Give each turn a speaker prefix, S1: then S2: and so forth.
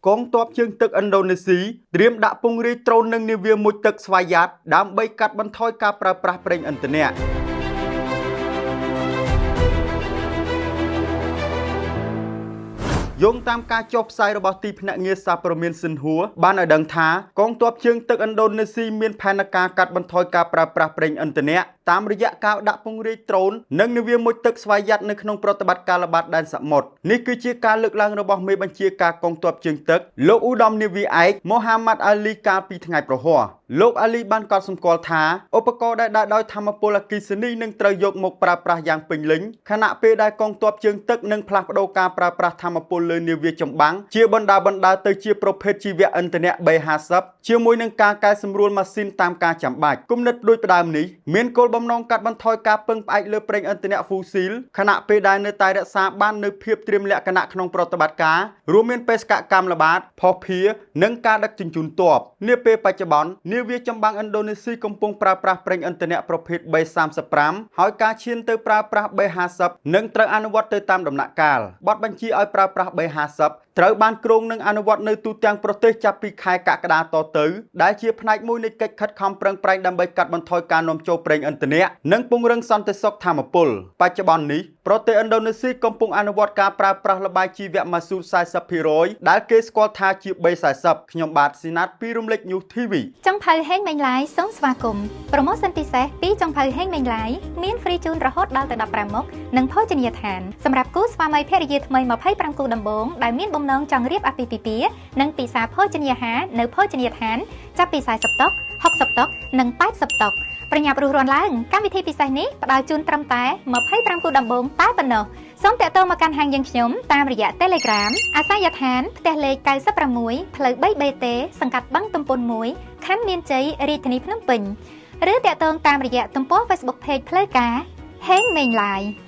S1: កងទ័ពជើងទឹកឥណ្ឌូនេស៊ីត្រៀមដាក់ពង្រាយដ្រូននិងនាវាមុជទឹកស្វយ័តដើម្បីកាត់បន្ថយការប្រើប្រាស់ប្រេងឥន្ធនៈយោងតាមការចុះផ្សាយរបស់ទីភ្នាក់ងារសារព័ត៌មានស៊ិនហួរបានឲ្យដឹងថាកងទ័ពជើងទឹកឥណ្ឌូនេស៊ីមានផែនការកាត់បន្ថយការប្រើប្រាស់ប្រេងឥន្ធនៈតាមរយៈការដាក់ពង្រាយដ្រូននិងនាវាមុជទឹកស្វយ័តនៅក្នុងប្រតិបត្តិការល្បាតដែនសមុទ្រនេះគឺជាការលើកឡើងរបស់មេបញ្ជាការកងទ័ពជើងទឹកលោកឧត្តមនាវីឯកមូហាម៉ាត់អាលីកាលពីថ្ងៃប្រហ័សលោកអាលីបានកត់សម្គាល់ថាឧបករណ៍ដែលដើរដោយធម្មពលអគ្គិសនីនឹងត្រូវយកមកប្រើប្រាស់យ៉ាងពេញលេញខណៈពេលដែលកងទ័ពជើងទឹកនឹងផ្លាស់ប្ដូរការប្រើប្រាស់ធម្មពលលើនាវាចម្បាំងជាបណ្ដាបណ្ដាទៅជាប្រភេទជីវៈឥន្ធនៈ B50 ជាមួយនឹងការកែសម្រួលម៉ាស៊ីនតាមការចាំបាច់គំនិតដូចផ្ដើមនេះមានគោលបំណងកាត់បន្ថយការពឹងផ្អែកលើប្រេងឥន្ធនៈហ្វូស៊ីលខណៈពេលដែលនៅតែរក្សាបាននូវភាពត្រៀមលក្ខណៈក្នុងប្រតិបត្តិការរួមមានបេសកកម្មល្បាត ភស្តុភារនិងការដឹកជញ្ជូនទ័ពនាពេលបច្ចុប្បន្ននាវាចម្បាំងឥណ្ឌូនេស៊ីកំពុងប្រើប្រាស់ប្រេងឥន្ធនៈប្រភេទ B35 ហើយការឈានទៅប្រើប្រាស់ B50 នឹងត្រូវអនុវត្តទៅតាមដំណាក់កាលបទបញ្ជាឲ្យប្រើប្រាស់ B50 ត្រូវបានគ្រោងនឹងអនុវត្តនៅទូទាំងប្រទេសចាប់ពីខែកក្កដាតទៅដែលជាផ្នែកមួយនៃកិច្ចខិតខំប្រឹងប្រែងដើម្បីកាត់បន្ថយការនាំចូលប្រេងឥន្ធនៈនិងពង្រឹងសន្តិសុខធម្មពលបច្ចុប្បន្ននេះប្រទេសឥណ្ឌូនេស៊ីកំពុងអនុវត្តការប្រើប្រាស់ល្បាយជីវៈម៉ាស៊ូត40%ដែលគេស្គាល់ថាជា B40 ខ្ញុំបាទស៊ីណាតពីរំលេច News TV
S2: ចុងភៅហេងមេងឡាយសូមស្វាគមន៍ប្រូម៉ូសិនពិសេសពីចុងភៅហេងមេងឡាយមានហ្វ្រីជូនរហូតដល់ទៅ15មុខនិងភោជនីយដ្ឋានសម្រាប់គូស្វាមីភរិយាថ្មី25គូដំបូងដែលមានបំណងចង់រៀបអាពាហ៍ពិពាហ៍និងពិសាភោជនីយអាហារនៅភោជនីយដ្ឋានចាប់ពី40តុ60តុនិង80តុប្រញាប់រុះរាន់ឡើងកម្មវិធីពិសេសនេះផ្ដល់ជូនត្រឹមតែ25គូដំបូងតែប៉ុណ្ណោះសូមតាក់ទងមកកាន់ហាងយើងខ្ញុំតាមរយៈ Telegram អាសយដ្ឋានផ្ទះលេខ96ផ្លូវ 3BT សង្កាត់បឹងទំពុន1ខណ្ឌមានជ័យរាជធានីភ្នំពេញឬតាក់ទងតាមរយៈទំព័រ Facebook Page ផ្លូវការហេងមេងឡាយ។